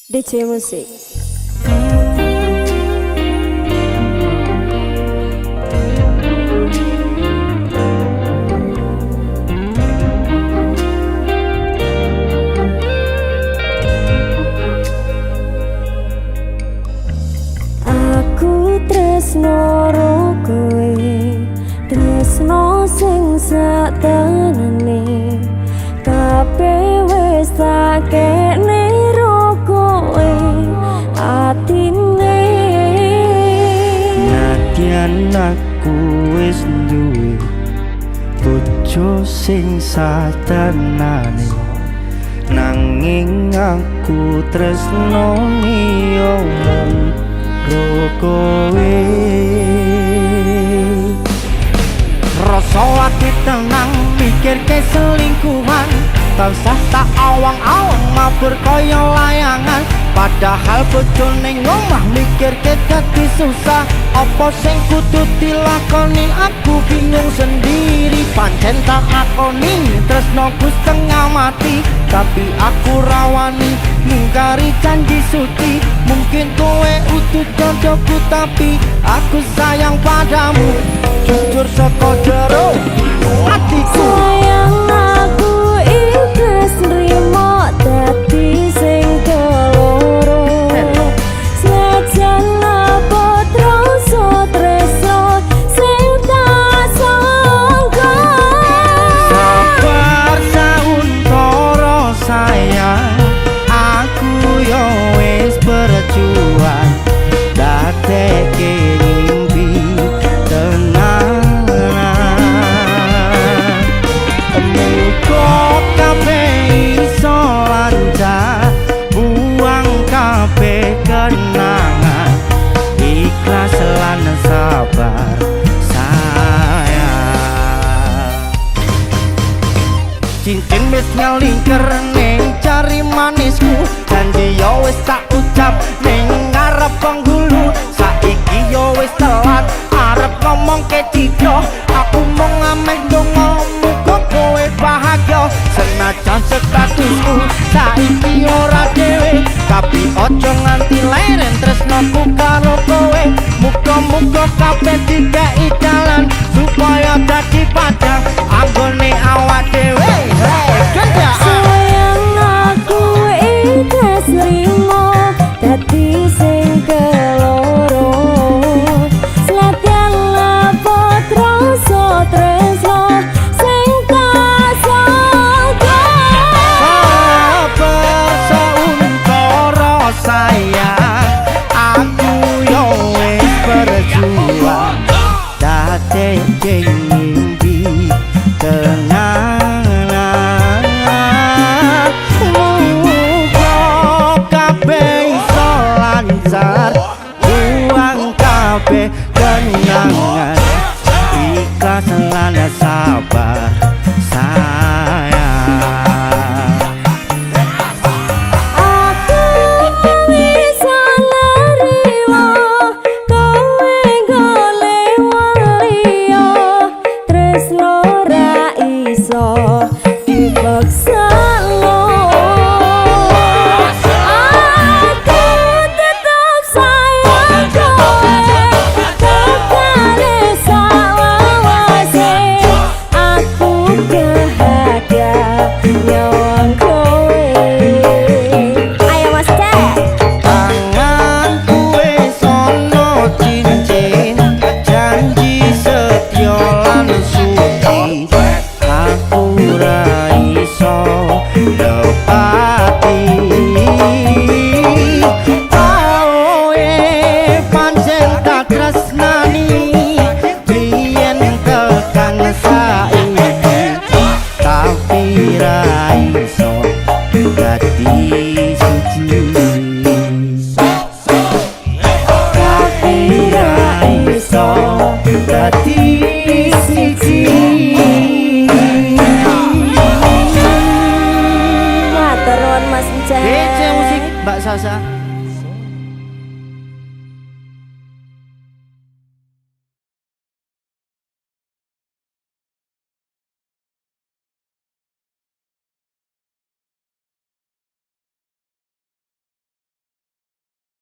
DC Musik. Aku tresno ro kowe, tresno sing satenane, kabeh wis tak kene ro kowe atine. Nadyan aku wis duwe bojo sing satenane, nanging aku tresno yo mung ro kowe. Rasa ati tenang mikirke selingkuhan, tansah tak awang-awang mabur kaya layangan. Padahal bojo ning omah mikirke dadi susah. Apa sing kudu dilakoni aku bingung sendiri. Pancen tak akoni tresnoku setengah mati, tapi aku rawani mungkari janji suci. Mungkin kowe utuh jodohku, tapi aku sayang padamu. Jujur saka jero atiku. Sayang aku ikhlas nrimo dadi sing keloro, senajan abot rasa tresno sing tak sangka. Sabar sauntara sayang, aku yo wis berjuang dadekke ngimpi tenanan. Muga kabeh iso lancar, buang kabeh kenangan, ikhlas lan sabar sayang. Cincin wis ngelingker ning jari manisku, janji yo wis tak ucap ning ngarep penghulu. Saiki yo wis telat arep ngomong ke cidho, aku mung ameh ndonga muga kowe bahagia. Senajan statusku saiki ora dhewe, tapi ojo nganti leren tresnoku karo kowe. Muga-muga kabeh dikei dalan supaya dadi